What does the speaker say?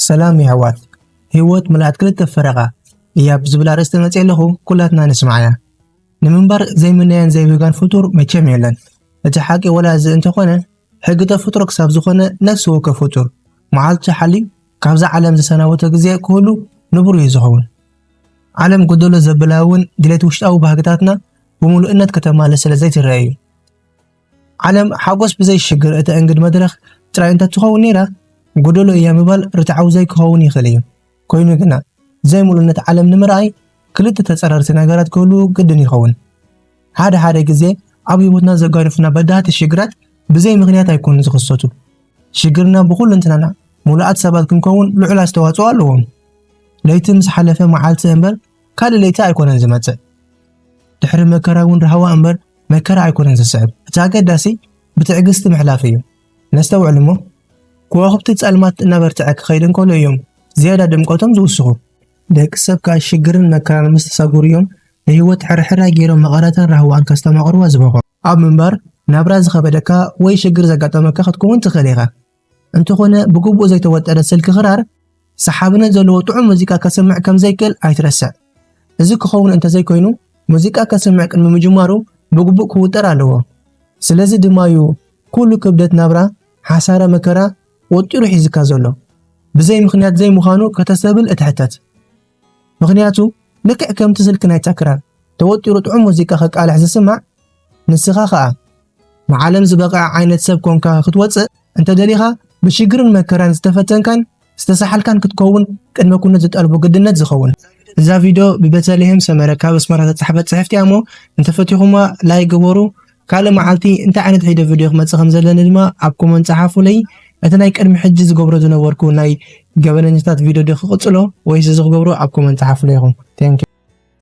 ሰላም የሕዋት፣ ህይወት ምልኣት ክልተ ፈረቓ እያ ብዝብል ኣርእስቲ መፅእ ኣለኹ። ኩላትና ንስማዓያ። ንምንባር ዘይምነያን ዘይብህጋን ፍጡር መቸም የለን። እቲ ሓቂ ወላ እዚ እንተኾነ፣ ሕጊ ተፈጥሮ ክሳብ ዝኾነ ነፍሲ ወከፍ ፍጡር መዓልቱ ሓልዩ ካብዛ ዓለም ዝሰናበቶ ግዜ ክህሉ ንቡር እዩ ዝኸውን። ዓለም ጎደሎ ዘብላ እውን ድሌት ውሽጣዊ ባህግታትና ብምሉእነት ከተማልእ ስለ ዘይትረአ እዩ። ዓለም ሓጎስ ብዘይ ሽግር እተእንግድ መድረኽ ጥራይ እንተትኸውን ነይራ፣ ጎደሎ እያ ምባል ርትዓዊ ዘይክኸውን ይኽእል እዩ። ኮይኑ ግና፣ ዘይምሉእነት ዓለም ንምርኣይ ክልተ ተጸረርቲ ነገራት ክህልዉ ግድን ይኸውን። ሓደ ሓደ ግዜ ኣብ ህይወትና ዘጓንፉና በዳህቲ ሽግራት ብዘይ ምኽንያት ኣይኮኑን ዝኽሰቱ። ሽግርና ብኹልንትናና ምሉኣት ሰባት ክንከውን ልዑል ኣስተዋጽኦ ኣለዎም። ለይቲ ምስ ሓለፈ መዓልቲ እምበር ካልእ ለይቲ ኣይኮነን ዝመጽእ። ድሕሪ መከራ እውን ራህዋ እምበር መከራ ኣይኮነን ዝስዕብ። እቲ ኣገዳሲ ብትዕግስቲ ምሕላፍ እዩ። ነስተውዕል እሞ፣ ከዋኽብቲ ጸልማት እናበርትዐ ክኸይድ እንከሎ እዮም ዝያዳ ድምቀቶም ዝውስኹ። ደቂ ሰብ ከኣ ሽግርን መከራን ምስ ተሳገሩ እዮም ንህይወት ሕርሕራይ ገይሮም መቐረታን ራህዋን ከስተማቕርዋ ዝበቕዑ። ኣብ ምንባር ናብራ ዝኸበደካ ወይ ሽግር ዘጋጠመካ ክትከውን ትኽእል ኢኻ። እንተኾነ ብግቡእ ዘይተወጠረ ስልኪ ክራር ሰሓብነት ዘለዎ ጥዑም ሙዚቃ ከስምዕ ከም ዘይክእል ኣይትረስዕ። እዚ ክኸውን እንተዘይኮይኑ፣ ሙዚቃ ከስምዕ ቅድሚ ምጅማሩ ብግቡእ ክውጠር ኣለዎ። ስለዚ ድማ እዩ ኩሉ ክብደት ናብራ፣ ሓሳረ መከራ ወጢሩ ሒዝካ ዘሎ። ብዘይ ምኽንያት ዘይምዃኑ ከተስተብህል እትሕተት። ምኽንያቱ ልክዕ ከምቲ ስልኪ ናይታ ክራር ተወጢሩ ጥዑም ሙዚቃ ከቃልሕ ዝስማዕ፣ ንስኻ ኸኣ ንዓለም ዝበቕዐ ዓይነት ሰብ ኮንካ ክትወጽእ እንተደሊኻ፣ ብሽግርን መከራን ዝተፈተንካን ዝተሰሓልካን ክትከውን ቅድመ ኩነት ዝጠልቦ ግድነት ዝኸውን። እዛ ቪድዮ ብቤተልሔም ሰመረ ካብ ኣስመራ ዝተጻሕፈት ጽሕፍቲ እያ እሞ፣ እንተፈቲኹማ ላይክ ግበሩ። ካልእ መዓልቲ እንታይ ዓይነት ሒደ ቪድዮ ክመጽእ ከም ዘለኒ ድማ ኣብ ኮመንት ጸሓፉለይ። እቲ ናይ ቅድሚ ሕጂ ዝገብሮ ዝነበርኩ ናይ ገበነኛታት ቪድዮ ዶ ክቕጽሎ ወይስ እዚ ክገብሮ ኣብ ኮመንት ጸሓፉለይ ኢኹም። Thank you።